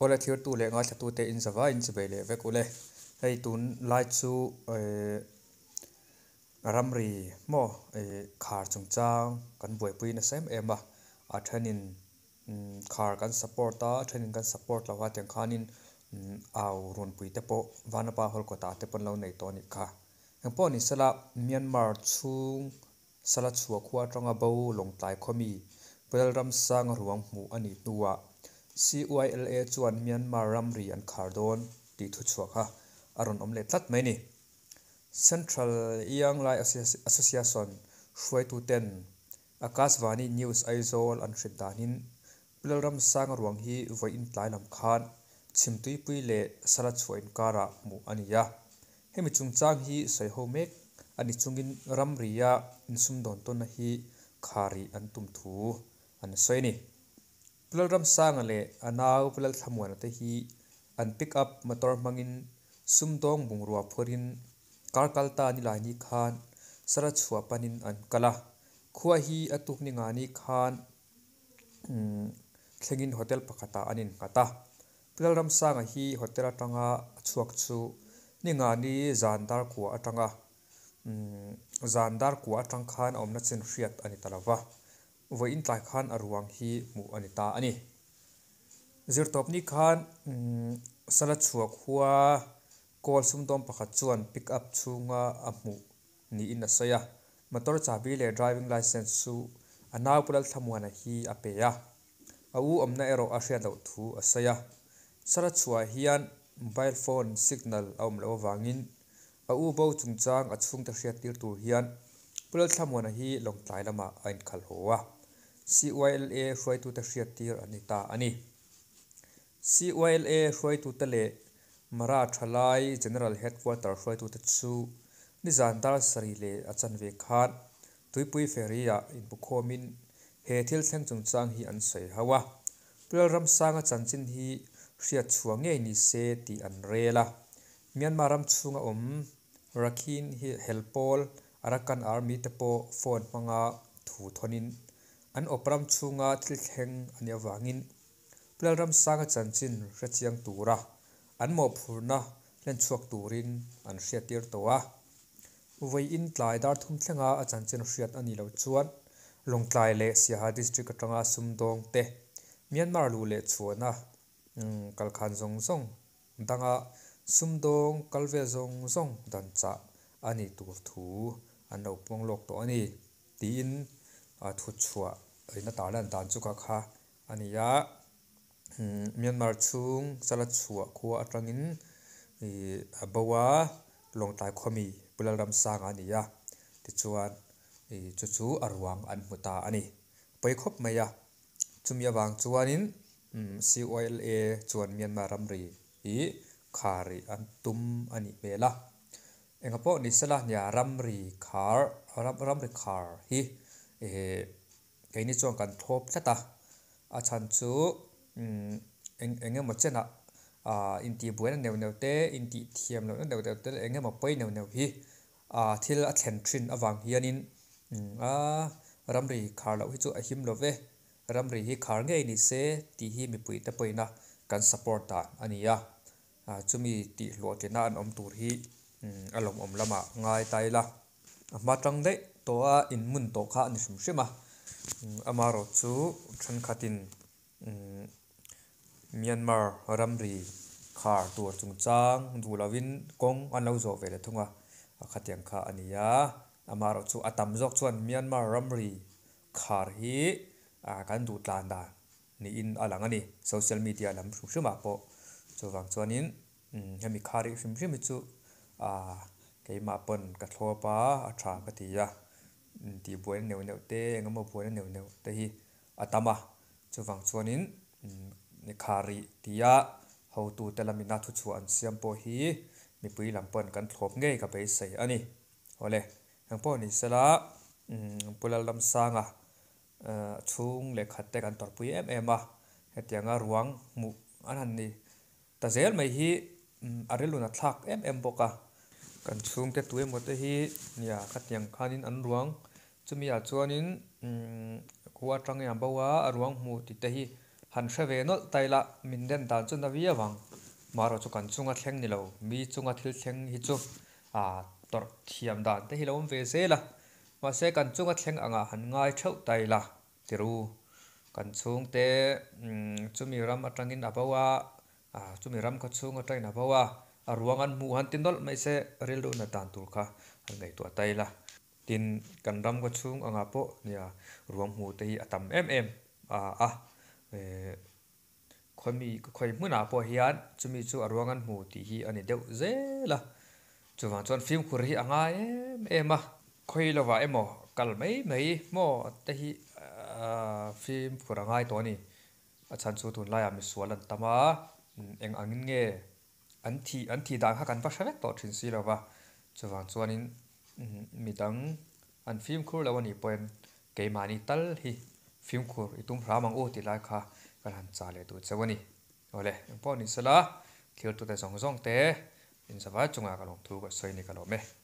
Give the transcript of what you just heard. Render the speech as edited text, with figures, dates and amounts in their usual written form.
Awle thirtu leh ngaithlatute in zava in chibei leh vek ule. Hei tun lai chu ramri maw khar chungchang kan buaipui nasa em em a, a thenin khar kan support a, a thenin kan support lo a tiang khanin au runpui te pawh Vanapa hall kawtah te pawh an lo nei tawh a nih kha. Engpawh ni sela Myanmar chhung Sala chhuah khua atanga bo Lawngtlai khawmi Pulalramsanga ruang hmuh a nih hnuah CYLA chuan Myanmar ramri an khar dawn tih thuchhuah kha a rawn awm leh tlat mai a ni. Central Young Lai Association hruaituten Akashvani News Aizawl an hrilh danin Pulalramsanga ruang hi vawiin tlai lam khan Chhimtuipui leh Sala chhuah inkarah hmuh a ni a. Hemi chungchang hi sawi ho mek a ni chungin ramria insumdawn tawnna hi kharih an tum thu an sawi a ni. Pu Lalramsanga leh a nau Pu Lalthlamuana te hi an pick up motor hmangin sumdawng bungrua phurin kar kal ta nilaini khan sara chhuah panin an kal a. Khua hi a tuk ni ngani khan thlengin hotel pakhatah an innghat a. Pu Lalramsanga hi hotel atanga a chhuak chu ni ngani zan dar kua atanga zan dar kua atang khan a awmna chin hriat a ni ta lo va, vawiin tlai khan a ruang hi hmuh a ni ta a ni. Zirtawpni khan Sala chhuah khua kawl sumdawm pakhat chuan pick up chhunga a hmuh niin a sawi a, motor chahbi leh driving licence chu a nau Pu Lalthlamuana hi a pe a, a u awmna erawh a hriat loh thu a sawi a. Sara chhuah hian mobile phone signal a awm loh avangin a u bo chungchang a chhungte hriat tir tur hian Pu Lalthlamuana hi Lawngtlai lamah a inkhalh haw a, CYLA hruaitute hriat tir an ni ta a ni. CYLA hruaitute leh Mara Thalai General Headquarter hruaitute chu nizan dar sarih leh a chanve khan Tuipui Ferry-ah inbukhawmin he thil thleng chungchang hi an sawi hauh a. Pu Lalramsanga chanchin hi hriat chhuah ngei ni se tih an rel a. Myanmar ram chhunga awm Rakhine hi hel pawl Arakan Army te pawh phone hmanga thu thawnin an awp ram chhunga thil thleng a nih avangin Pu Lalramsanga chanchin hre chiang tura an mawhphurhna hlen chhuak turin an hriattir tawh a. Vawiin tlai dar thum thlenga a chanchin hriat a nih loh chuan Lawngtlai leh Siaha District atanga sumdawng te Myanmar luh leh chhuahna kalkhan zawng zawng danga sumdawng kal vel zawng zawng dan chah a nih tur thu an lo puang lawk tawh a ni tiin thutchhuah ina tarlan dan chu ka kha a ni a. Myanmar chhung chala chhuah khua atangin ih a bo a, Lawngtlai khawmi Pu Lalramsanga a ni a, tichuan ih chu chu a ruang an hmu ta a ni. Pawi khawp mai a, chumi avang chuanin CYLA chuan Myanmar ramri hi khar rih an tum a nih hmel a. Enga pawh ni sela nia ramri khar ramri khar hi ih Keini chuan kan thlawp tlat a, a chhan chu eng eng emaw chenah ah intih buaina neuh neuh te, intih thiam lohna neuh neuh te leh eng emaw pawi neuh neuh hi ah thil a thlen thin avang hianin a ramri khar loh hi chu a him lo ve, ramri hi khar ngei ni se tih hi mipuite pawina kan support dan a ni a, chumi tih hlawhtlina an awm tur hi a lawmawm lamah ngai ta ila. A hma tang daih tawh a inmun tawh kha a ni hrim hrim a, amaherawh chu thenkhatin Myanmar ramri khar tur chungchang duh lovin kawng an lo zawh ve leh thung a, khatiang kha a ni a, amaherawh chu a tam zawk chuan Myanmar ramri khar hi kan duh tlan dan niin a lang a ni, social media lam hrim hrimah pawh chuvang chuanin. Hemi kha rih hrim hrim hi chu aaa keimah pawn ka thlawp a, a tha ka ti a, tih buaina neuh neuh te eng emaw buaina neuh neuh te hi a tam a, chuvang chuanin kha rih tia hotute lamina thuchhuah an siam pawh hi mipui lam pawn kan thlawp ngei ka beisei a ni. Awle, engpawh ni sela Pu Lalramsanga chhung leh khat te kan tawrhpui em em a, hetianga ruang hmuh an han ni. Ta zel mai hi a rilrun a thlak em em bawk a. Kan chhungte tu emaw te hi nia khatiang khanin an ruang chumi ah chuanin khua atangin a bo a, a ruang hmu tih te hi Han hre ve nawlh ta ila, min den dan chu na viau ang. Marawh chu kan chunga thleng ni lo, mi chunga thil thleng hi chu aa tawrh thiam dan te hi lo awm ve zel a. Mahse kan chunga thleng angah han ngai theuh ta ila tiru. Kan chhungte chumi ram atangin a bo a, chumi ram khaw chhung atangin a bo a, a ruang an hmuh han ti nawlh mai se rilru na dan tur kha han ngaihtuah ta ila. Tin, kan ram khaw chhung angah pawh nia ruang hmuh te hi a tam em em a, Khawmi khawi hmunah pawh hian chumi chu a ruang an hmu tih hi a ni deuh zel a, chuvang chuan fimkhur hi a ngai em em a. Khawi lovah emaw kal mai mai maw te hi fimkhur a ngai tawh a ni. A chhan chu tunlaiah misual an tam a, eng angin nge an thih an thih dan kha kan va hre vek tawh thin si lova, chuvang chuanin midang an fimkhur lo a nih pawhin Keimahni tal hi fimkhur i tum hram ang u tih lai kha kan han chah leh duh cheu a ni. Awle, engpawh ni sela, thiltute zawng zawng te inzavai chungah ka lawmthu ka sawi ni ka lawm e.